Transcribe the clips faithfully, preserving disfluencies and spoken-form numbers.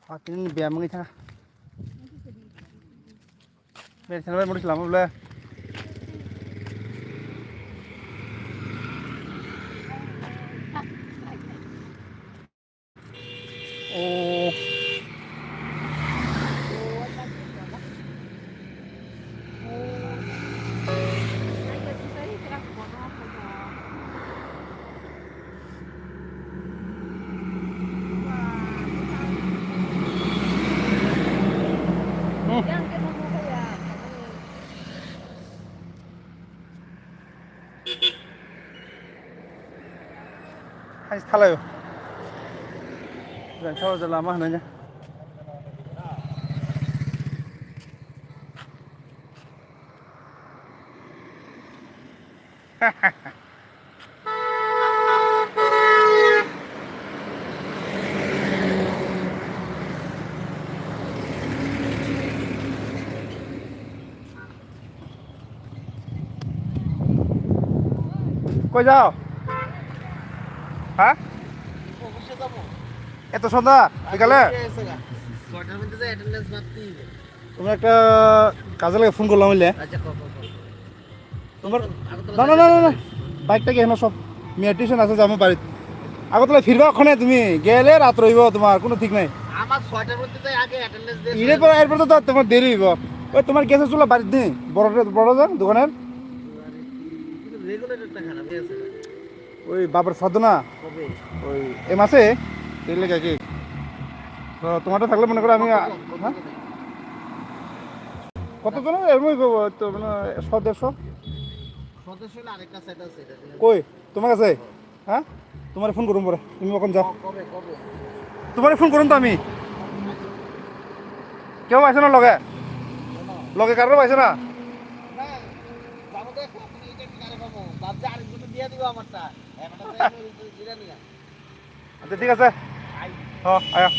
Ah, tini biyam wngwi thang. Ber thang bai muris lama bole. Oh. Hai, thalai o. Jang sao jala ma hananya. কই যাও? হ্যাঁ? অফিসে যাবো। এত সন্ধ্যা? বিকালে? ছয়টার মধ্যে যে অ্যাটেন্ডেন্স মারতেই হবে। তুমি একটা কাজে লাগে ফোন করলাম, বুঝলে? আচ্ছা, কও, কও, কও। তোমার আগরতলা না, না, না, না, না। বাইকটা কি এখনো সব মিয়া টিউশন আছে, যাবো বাড়িত। আগরতলা ফিরবা ওখানে তুমি, গেলে রাত রইব, তোমার কোনো ঠিক নাই। আমার ছয়টার মধ্যে যাই, আগে অ্যাটেন্ডেন্স দিয়ে ইরে চলে পর, যাবো। এরপর তো তোমার দেরি হইব। ওই তোমার গ্যাসের চুলা বাড়িত নেই, বড়, বড় যান দোকানের। কিন্তু রেগুলেটরটা খারাপ হয়ে আছে। ওই বাবার শ্রাদ্ধ না? কবে? ওই এ মাসে? তেলে গেছে। তো তোমারটা থাকলে মনে করো আমি, কত, কত, হ্যাঁ? কত? কতজন? এমনি তো মানে শো দেড়শো। শো দেড়শো হলে আরেকটা সেট আছে, এটা দিয়ে কই? তোমার কাছে? হ্যাঁ? তোমার ফোন করুন পরে, তুমি ওখানে যাও। ক-, কবে, কবে? তোমার ফোন করুন তো আমি। কেউ পাইছো না লগে? কেন? লগে কারোর পাইছো না? না, যাবো তো এখন, এখন এইটা কিনারে পাবো। ভাবছি আরেকজনে দিয়ে দিবো আমারটা। এখন তো এখন ওই যে জিরা নিয়ে। আচ্ছা, ঠিক আছে। আই। হ, আয়া।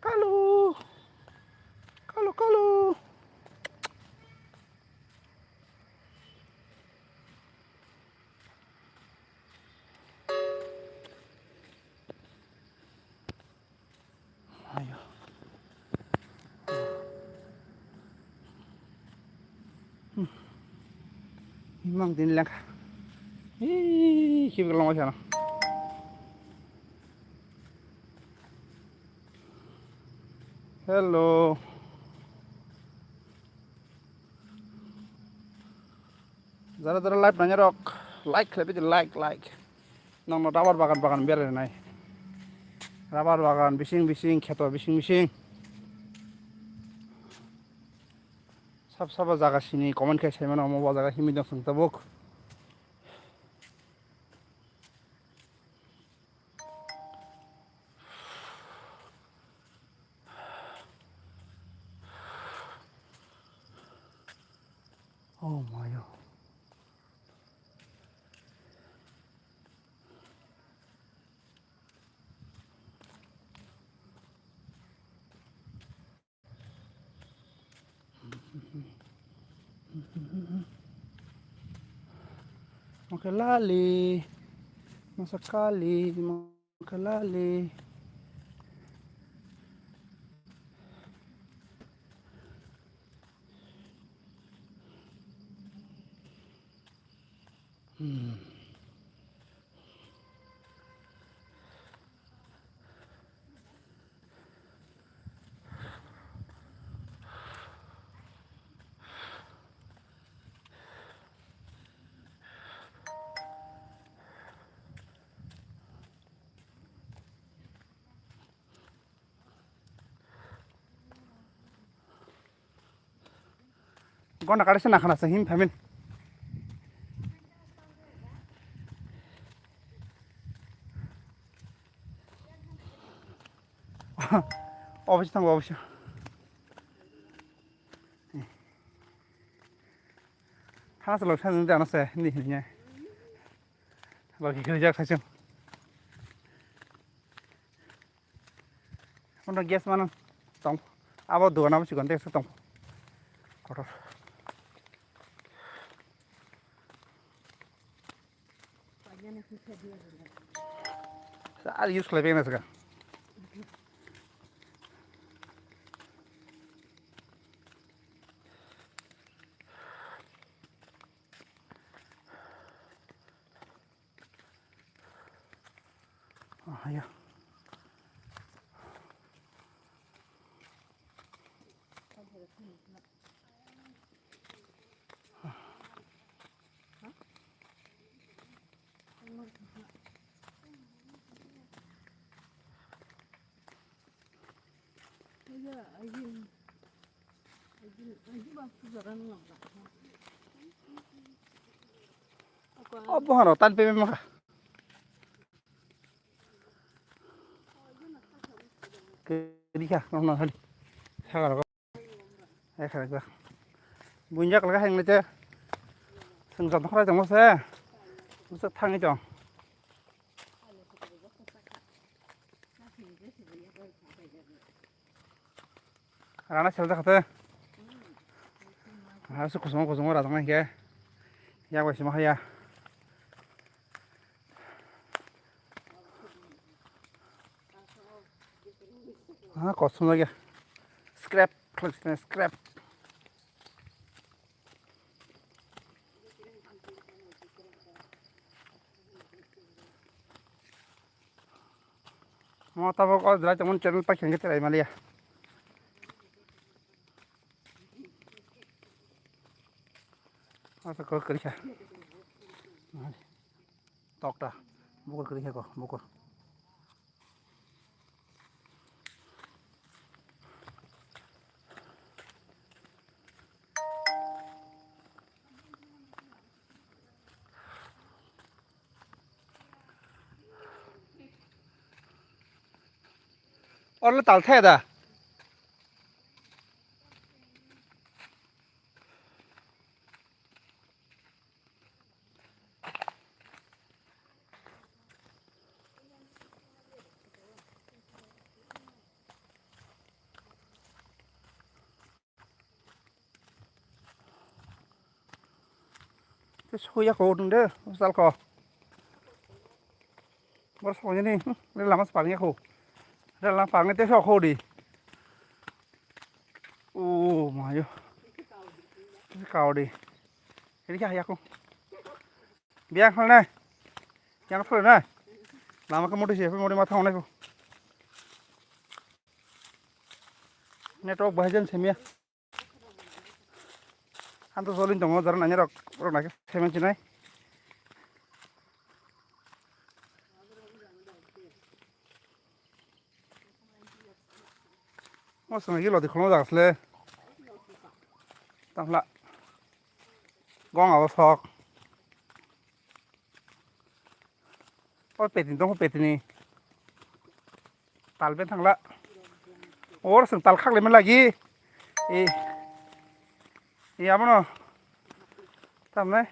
Kalu. Kalu, kalu. Ayo. Hmm. Imang din lang. Ih, kibik lang sana. Hello. Jara jara live nanya rok, like khlai di, like, like. Nang no rubber bagan bagan berai nai. Rubber bagan bising bising, kheto bising bising. Sab sabo jaga sini comment khai sai mano, omo bo jaga himwi dong chwng tabuk. Oh my God. Makalali, masakali, makalali. Gona kare se nakhana se him phamin. Obviously thango obviously. Thana se lok sa nung jana se ni ni. Lok ki kiri jak sa chung. Ono gas mano tong. Abo dogan abo chikon teksa tong. Kotor. Sa use khlai beng na saka. Ah, ya. O bohano tan pe mema. Kiri kha, no, no, hali. Sagar ko. Eh, kha, kha. Bunjak laga heng lete. Seng jam khara jam se. Musa thangi jong. Rana sel jakha te. Asu kusung kusung rajang nai ke. Yak bai sima haya. Ha, kosong lagi. Scrap, scrap. Mo tabok o jora tongmani channel paikha hwnkhe cherai maliya. Asa kok kwrwi kha. Tokta. Bukur kwrwi kha ko, bukur. Orle tal the da. Te suya ko dun de, sal ko. Bor so ni, re lama spang ya ko. Re lama pang te so ko di. O ma yo. Kau di. Ini kya ya ko. Biang hal na. Yang hal na. Lama ke modi se, modi ma thang na ko. Network bahai jan semia. Anto solin tongo, jara nanya rok, rok nake semen chinai. O song gilo di khono jaga sle. Tamla. Gong abo sok. O petini dong, petini. Tal ben thangla. Or sung tal khak le men lagi. E. E amo no. Tam nai.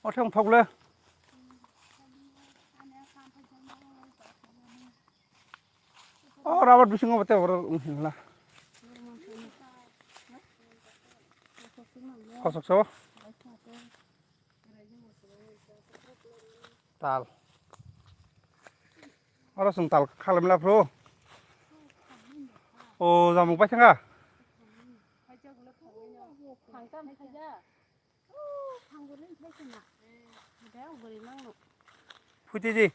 Othai wng thok le. O rabar bisingo bete oro wng hinla. Kosok so. Tal. Oro chwng tal khalamla phru. O jamuk bai thanga. Phuti di.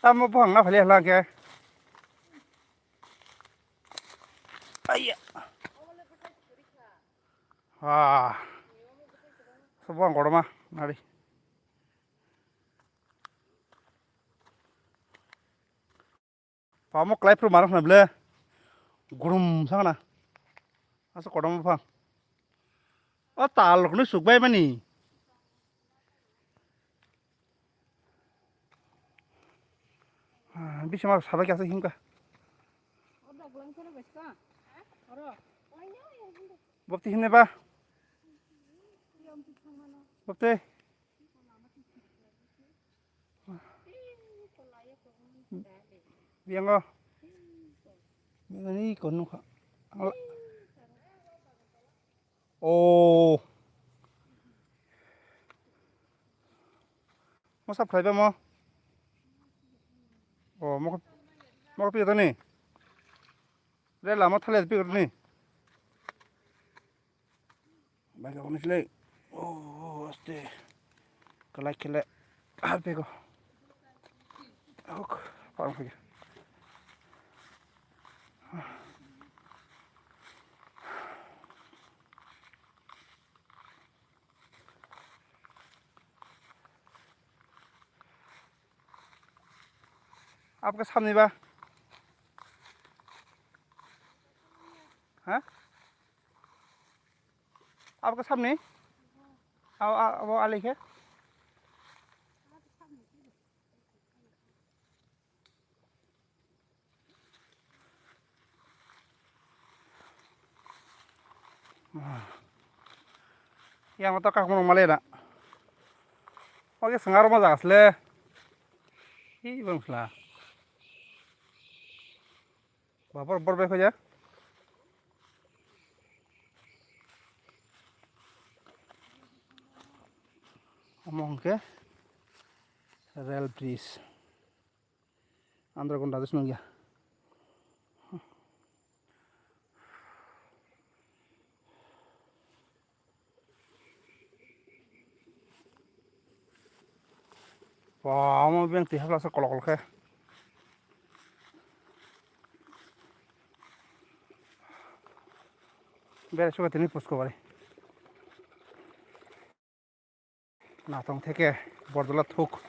Tamo buhang na phali hlang ke. Aiya. Ah. Sebuah korma nari. Pamo klai phru marok na ble. Gurum sangna. Asa kodom phang. O tal rok ni suk bai mani. Ah, bisi ma sabai kasa himka. Bopti himne ba. Bopti. Biango. Biango ni kon nukha. Ang la-, oh. Mo sap khlai ba mo? Oh, mo, mo pi ni. Re lama thale pi ni. Bai ka kono sile. Oh, aste. Kalai kele. Har pego. Ok, parang lagi. Apka samni ba? Ha? Abo ke samni? Abo, abo alai khe? Yang to kak mong male na. Oke, sengar ma jaga sle. Hi bang sla. Bapor bor bai khoja. Omo hwnkhe rail bridge. Andhra Gonda dos nungya. Ba, omo beng twi hapla sa kolok kolok khe. Bere suka tini pusko bari. Nathong theke bordola thuk.